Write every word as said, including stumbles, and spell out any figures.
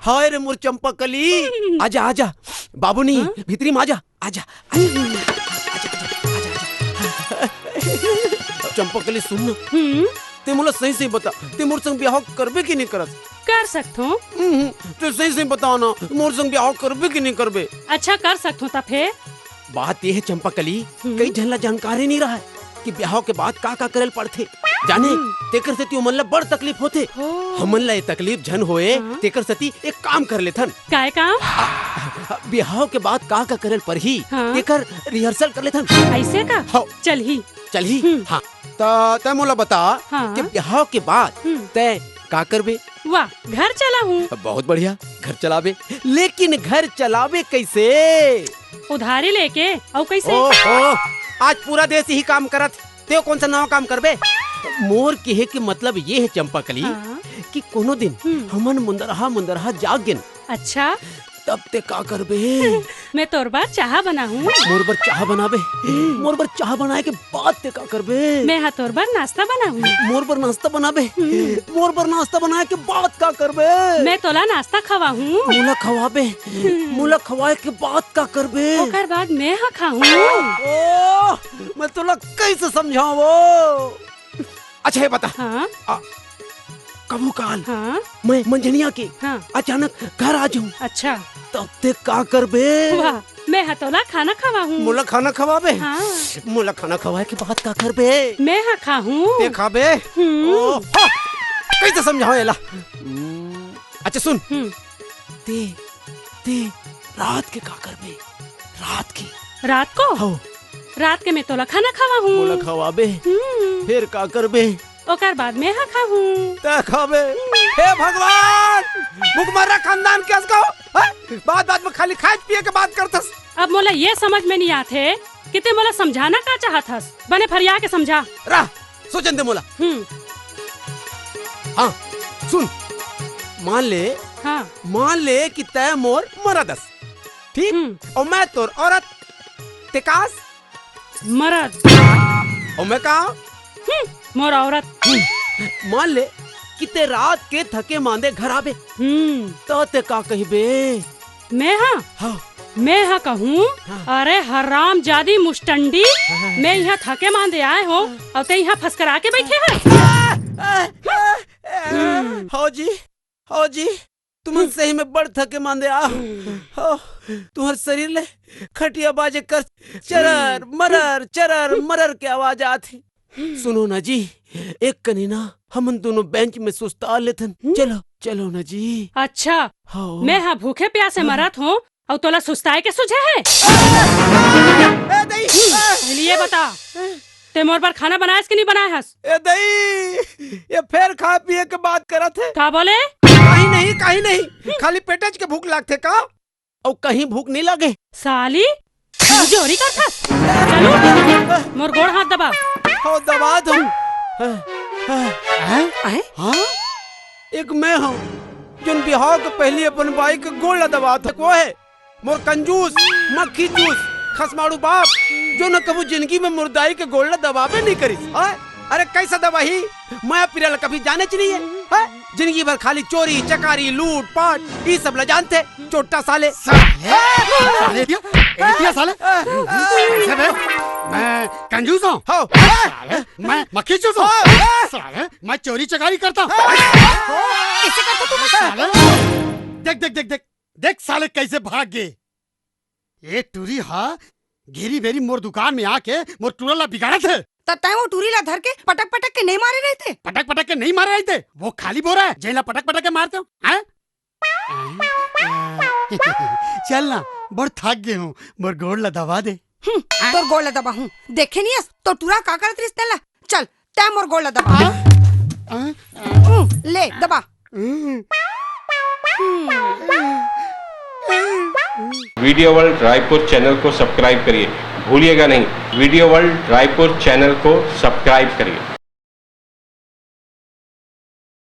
हाय रे मोर चंपा कली, आजा, आजा। बाबू नहीं, हाँ? भीतरी में आजा, आजा, आजा, आजा, आजा, आजा। चंपा कली, सुन ना। हम्म। ते मोला सही सही बता, ते मोर संग बिहाव करबे कि नहीं करत? कर सकथों। हम्म, ते सही सही बता ना, मोर संग बिहाव करबे कि नहीं करबे? अच्छा, कर सकथों, त फेर? बात ये है चंपा कली, हम्म। कई झन ला जानकारी नहीं रहा है कि बिहाव के बाद का का करे ल पड़थे। जाने, हम्म। तेकर सेती ओमन ला बड़ तकलीफ होथे। हो। हमन ला ये तकलीफ झन होए, हाँ। तेकर सेती एक काम कर लेथन। काय काम? आ, आ, बिहाव के बाद का का करे ल परही, हाँ। तेकर rehearsal कर लेथन। ऐसे का? हव। चलही। चलही? हम्म। हाँ। त तै मोला बता हाँ। कि बिहाव के बाद हम्म। तै का करबे? वाह, घर चलाहूँ। बहुत बढ़िया, घर चलाबे। लेकिन घर चलाबे कैसे? उधारी लेके। अउ कैसे? ओहो, आज पूरा देश यही काम करत, तें कोन सा नवा काम करबे? मोर कहे के मतलब ये है चंपाकली हाँ। कि कोनो दिन हम्म। हमन मुंदरहा मुंदरहा जाग गेन। अच्छा। तब तें का करबे? मैं तोर बर चाहा बनाहूँ। मोर बर चाहा बनाबे? हम्म। मोर बर चाहा बनाए के बाद तें का करबे? मैं हा तोर बर नाश्ता बनाहूँ। मोर बर नाश्ता बनाबे? हम्म। मोर बर नाश्ता बनाए के बाद का करबे? मैं तोला नाश्ता खवाहूँ। मोला खवाबे? हम्म। मोला खवाए के बाद का करबे? ओकर बाद मैं हा खाहूँ। ओह, मैं तोला कैसे समझावों? अच्छा, ये बता। हाँ? आ, कभू काल हाँ? मैं मंझनिया के हाँ। अचानक घर आ जाऊं, अच्छा। तब तें का करबे? वाह, मैं हा तोला खाना खवाहूँ। मोला खाना खवाबे? हाँ। मोला खाना खवाए के बाद का करबे? मैं हा खाहूँ। तें खाबे? हम्म। ओह, हाँ। कैसे समझावों एला? हम्म, अच्छा सुन। हम्म। तें तें रात के का करबे? रात के। रात को? हव। रात के मैं तोला खाना खवाहूँ। मोला खवाबे? हम्म। फेर का करबे? ओकर बाद मैं हा खाहूँ। तें खाबे? हे भगवान! भुखमर्रा खानदान के असको, हैं? बात-बात में खाली खाए पिए के बात करथस। अब मोला ये समझ में नहीं आथे कि तें मोला समझाना का चाहत हस। बने फरिया के समझा। रह, सोचन दे मोला। हम्म। हाँ, सुन, मान ले, हाँ। मान ले कि तैं मोर मरद अस, ठीक? हम्म। अउ मैं तोर औरत, तें का अस? मरद। अउ मैं का? हम्म, मोर औरत। हम्म, मान ले कि तें रात के थके मांदे घर आबे, हम्म। त तें का कहिबे? मैं हा? हाँ। मैं हा कहूँ, हाँ। अरे हरामजादी मुस्टंडी, हाँ। मैं इहाँ थके मांदे आए हों, हाँ। अउ तें इहाँ फसकरा के बइठे हस। आ, आ, आ, आ, हम्म। हव जी, हव जी, तुमन हम्म। सही में बड़ थके मांदे आ। हम्म। हव, तुम्हर शरीर ले खटिया बाजे कर चरर, मरर, चरर, मरर के आवाज आत हे। सुनो ना जी, एक कनी ना हमन दोनों bench में सुस्ता लेथन। हम्म? चलो, चलो ना जी। अच्छा, हाँ। मैं हा भूखे प्यासे हाँ। मरत हों, अउ तोला सुस्ताए के सुझे हे? ए, दई! पहले ये बता, तें मोर बर खाना बनाए हस कि नहीं बनाए हस? ए, दई! ये फेर खाए पिए के बात करत हे। का बोले? कहीं नहीं, कहीं नहीं। खाली पेटेच के भूख लागथे का? अउ कहीं भूख नहीं लागे। साली, चोरी करथस? चलो, मोर गोड़ हाथ दबा। हो, दबा दूं। हैं? हैं? हाँ? एक मैं हूँ, जोन बिहाव के पहली अपन बाई के गोड़ ला दबात हे, वो हे मोर कंजूस, मक्खी चूस, खसमाड़ू बाप, जोन कभू जिंदगी में मोर दाई के गोड़ ला दबाबे नहीं करिस। हाँ? अरे कैसे दबाही? मया पीरा ला कभी जानेच नहीं हे। हैं? जिंदगी भर खाली चोरी, चकारी, लूट, पाट, ई सब ला जानथे। चोट्टा साले। साले? साले दिया? ए दिया साले? कैसे बे? मैं कंजूस हूँ? हाँ। साले, मैं मक्खी चूस हूँ? हाँ। साले, मैं चोरी चकारी करता हूँ? कैसे करता तू? साले, देख, देख, देख, देख, देख साले कैसे भाग गे। ए टूरी हा घेरी बेरी मोर दुकान में आके मोर टूरा ला बिगाड़त हे। त तैं वो टूरी ला धर के पटक पटक के नहीं मारे रहिते? पटक पटक के नहीं मारे रहिते, वो खाली बोरा हे जेला पटक पटक के मारते हो, हैं? चल ना, बड़ थक गे हूँ, मोर गोड़ ला दबा दे। हम्म, तोर गोड़ ला दबाहूँ, देखे नहीं हस तोर टूरा का करत रिहिस तेला। चल, तैं मोर गोड़ ला दबा। हाँ? हाँ? हम्म, ले दबा। हम्म। हम्म। वीडियो वर्ल्ड रायपुर चैनल को सब्सक्राइब करिए, भूलिएगा नहीं, वीडियो वर्ल्ड रायपुर चैनल को सब्सक्राइब करिए।